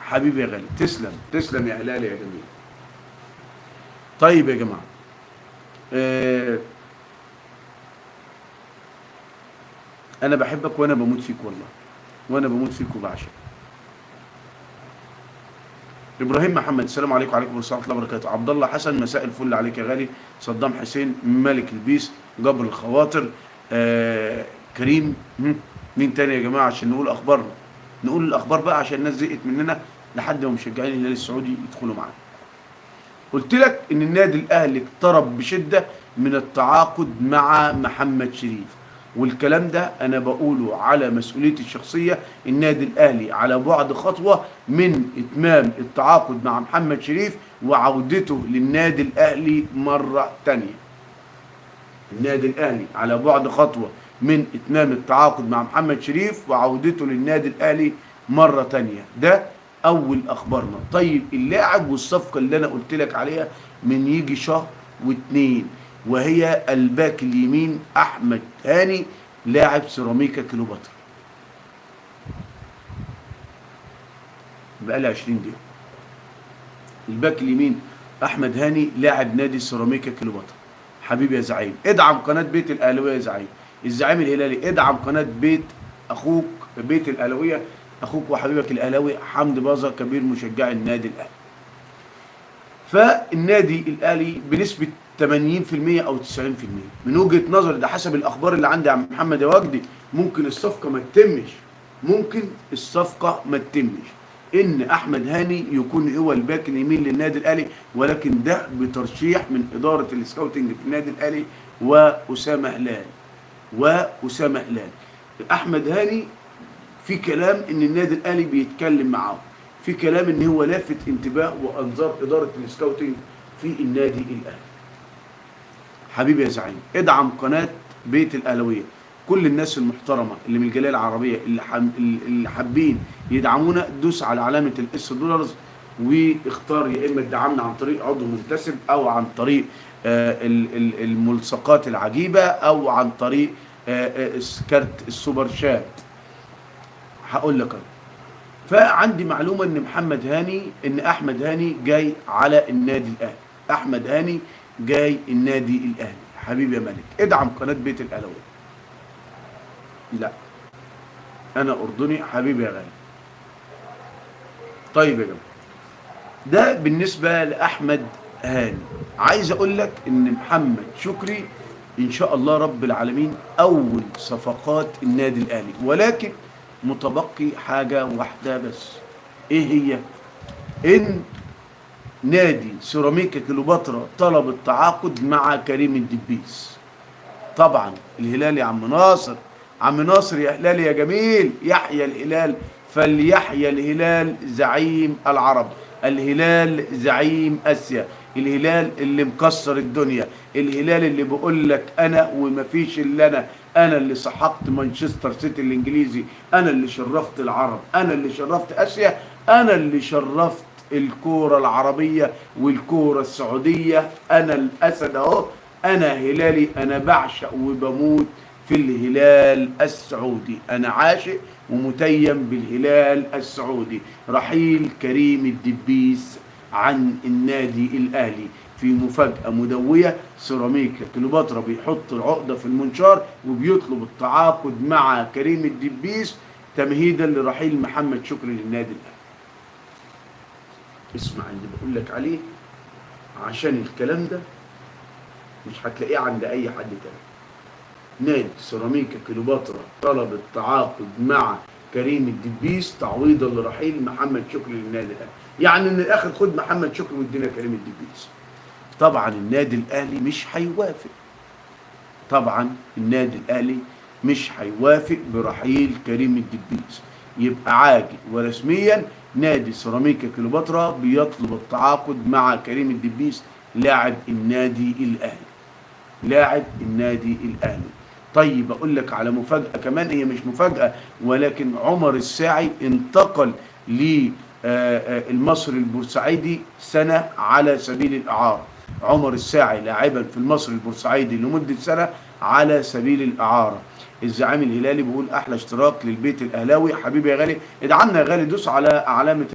حبيبي يا غالي، تسلم تسلم يا هلال يا جميل. طيب يا جماعة، انا بحبك وانا بموت فيك والله، وانا بموت فيك وبعشق. ابراهيم محمد، السلام عليكم. وعليكم السلام ورحمة الله وبركاته. عبد الله حسن، مساء الفل عليك يا غالي. صدام حسين، ملك البيس، جبر الخواطر، كريم. مين تاني يا جماعة عشان نقول اخبارنا؟ نقول الاخبار بقى عشان الناس زهقت مننا لحد ما مشجعين الهلال السعودي يدخلوا معانا. قلت لك ان النادي الاهلي اقترب بشده من التعاقد مع محمد شريف، والكلام ده انا بقوله على مسؤوليتي الشخصية. النادي الاهلي على بعد خطوة من اتمام التعاقد مع محمد شريف وعودته للنادي الاهلي مرة تانية. النادي الاهلي على بعد خطوة من اتمام التعاقد مع محمد شريف وعودته للنادي الاهلي مرة تانية. ده اول اخبارنا. طيب اللاعب والصفقه اللي انا قلت لك عليها من يجي شهر واتنين، وهي الباك اليمين احمد هاني لاعب سيراميكا كليوباترا، بقى لي 20 دقيقة. الباك اليمين احمد هاني لاعب نادي سيراميكا كليوباترا. حبيبي يا زعيم، ادعم قناة بيت الاهلاوية يا زعيم. الزعيم الهلالي، ادعم قناة بيت اخوك بيت الاهلاوية، اخوك وحبيبك الاهلاوي حمدي باظه، كبير مشجعي النادي الاهلي. فالنادي الاهلي بنسبة 80% او 90% من وجهه نظري، ده حسب الاخبار اللي عندي يا عم محمد يا وجدي، ممكن الصفقة ما تتمش، ممكن الصفقة ما تتمش، ان احمد هاني يكون هو الباك اليمين للنادي الاهلي، ولكن ده بترشيح من ادارة ال scouting في النادي الاهلي واسامة هلال. واسامة هلال. احمد هاني في كلام ان النادي الاهلي بيتكلم معاه، في كلام ان هو لافت انتباه وانظار ادارة ال scouting في النادي الاهلي. حبيبي يا زعيم، ادعم قناة بيت الاهلاوية. كل الناس المحترمة اللي من الجالية العربية اللي حابين يدعمونا، دوس على علامة ال S dollars واختار يا اما تدعمنا عن طريق عضو منتسب، او عن طريق الملصقات العجيبة، او عن طريق كارت ال super chat. هقول لك انا فعندي معلومة ان محمد هاني، ان احمد هاني جاي على النادي الاهلي. احمد هاني جاي النادي الاهلي. حبيبي يا ملك، ادعم قناة بيت الاهلاوية. لا انا اردني حبيبي يا غالي. طيب يا جماعة، ده بالنسبة لاحمد هاني. عايز اقول لك ان محمد شكري ان شاء الله رب العالمين اول صفقات النادي الاهلي، ولكن متبقي حاجة واحدة بس. ايه هي؟ ان نادي سيراميكا كليوباترا طلب التعاقد مع كريم الدبيس. طبعا الهلال يا عم ناصر، عم ناصر يا هلال يا جميل، يحيى الهلال، فليحيى الهلال زعيم العرب، الهلال زعيم اسيا، الهلال اللي مكسر الدنيا، الهلال اللي بيقول لك انا ومفيش الا انا، انا اللي سحقت مانشستر سيتي الانجليزي، انا اللي شرفت العرب، انا اللي شرفت اسيا، انا اللي شرفت الكورة العربية والكوره السعودية، انا الاسد اهو، انا هلالي، انا بعشق وبموت في الهلال السعودي، انا عاشق ومتيم بالهلال السعودي. رحيل كريم الدبيس عن النادي الاهلي في مفاجأة مدوية. سيراميكا كليوباترا بيحط العقدة في المنشار وبيطلب التعاقد مع كريم الدبيس تمهيدا لرحيل محمد شكري للنادي الاهلي. اسمع اللي بقول لك عليه، عشان الكلام ده مش هتلاقيه عند اي حد تاني. نادي سيراميكا كليوباترا طلب التعاقد مع كريم الدبيس تعويضا لرحيل محمد شكري للنادي الاهلي. يعني من الاخر خد محمد شكري وادينا كريم الدبيس. طبعا النادي الاهلي مش هيوافق، طبعا النادي الاهلي مش هيوافق برحيل كريم الدبيس. يبقى عاجل ورسميا نادي سيراميكا كليوباترا بيطلب التعاقد مع كريم الدبيس لاعب النادي الاهلي، لاعب النادي الاهلي. طيب اقول لك على مفاجأة كمان، هي مش مفاجأة ولكن عمر الساعي انتقل للمصري البورسعيدي سنة على سبيل الإعارة. عمر الساعي لاعبا في المصري البورسعيدي لمدة سنة على سبيل الإعارة. الزعيم الهلالي بيقول أحلى اشتراك للبيت الأهلاوي. حبيبي يا غالي، ادعمنا يا غالي، دوس على علامة